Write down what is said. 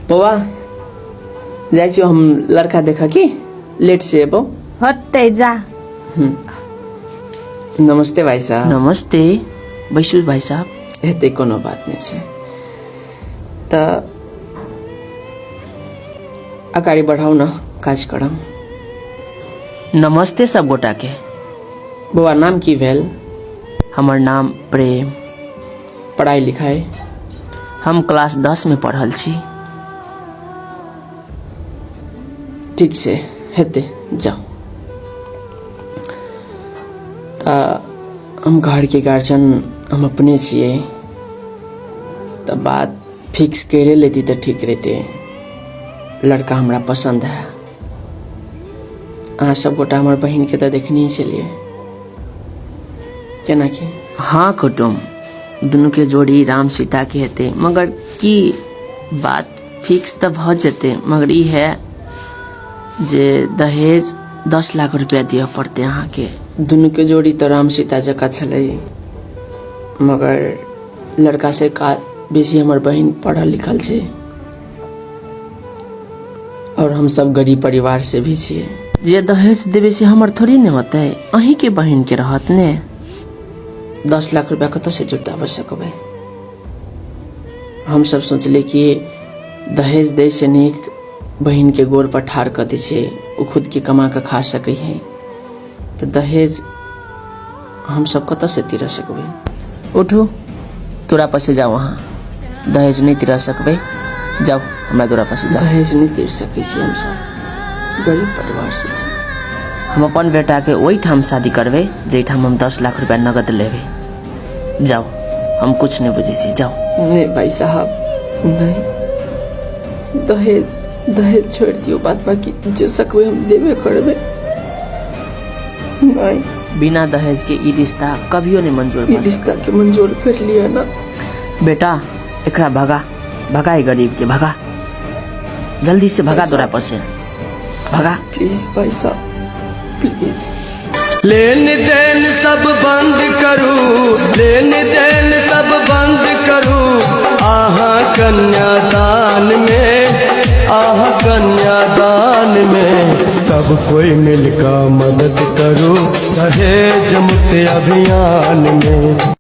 बौआ जाइ छियौ हम लड़का देखऽ की लेट से एबौ। होतै जा। नमस्ते भाई साहब। नमस्ते, बैसू भाई साहब। हेतै, कोनो बात नहि छै। तऽ अगाडि बढ़ाउ न, काज करम। नमस्ते सब गोटा के। बौआ नाम की भेल? हमर नाम प्रेम। पढ़ाई लिखाई? हम क्लास 10 में पढ़ल छी। ठीक छै, हेतै, जाउ। तऽ हम घरके गार्जियन हम अपने छियै, तऽ बात फिक्स करि लेती तऽ ठीक रहितै। लड़का हमरा पसन्द है। अहाँ सब गोटा हमर बहिनके तऽ देखने छलियै केना की। हाँ कुटुम, दुनूके जोड़ी राम सीताके हेतै, मगर की बात फिक्स तऽ भऽ जेतै, मगर ई है जे दहेज 10 लाख रुपया दिअ पड़तै अहाँके। दुनूके जोड़ी तऽ राम सीता जकाँ छलै, मगर लड़का से का बेसी हमर बहिन पढ़ल लिखल छै और हम सब गरीब परिवार से भी छियै। जे दहेज देबै से हमर थोड़ी ने होतै, अहीँके बहिनके रहत ने। 10 लाख रुपया कतऽसँ जुटाबै सकबै? हम सब सोचलियै कि दहेज दै से नीक बहिनके गोड़ पर ठाढ़ कऽ दै छियै, ओ खुदके कमा कऽ खा सकै है। तऽ दहेज हम सब कतऽसँ तीरऽ सकबै? उठू, तोरा पर से जाउ, अहाँ दहेज नहि तीरऽ सकबै, जाउ हमरा दूरा पर से जाउ। दहेज नहि तीर सकै छी, हमसब गरीब परिवार से छी। हम अपन बेटाके ओहिठाम शादी करबै जाहिठाम हम 10 लाख रुपया नगद लेबै। जाउ, हम कुछ नहि बुझै छी, जाउ। नहि भाई साहब, नहि, दहेज दहेज छोड़ि दियौ, बात बाकी जे सकबै हम देबे करबै। नहि, बिना दहेज के ई रिश्ता कभियो नहीं मंजूर। ई रिश्ता के मंजूर कर लिया ना बेटा। एकरा भगा, भगा, ई गरीब के भगा, जल्दी से भगा, तोरा पर से भगा। प्लीज भाई साहब, प्लीज। लेन देन सब बंद करू, लेन देन सब बंद करू, आहा कन्यादान में, आहा कन्यादान में। सब कोई मिलकर मदद करू दहेज मुक्त अभियान में।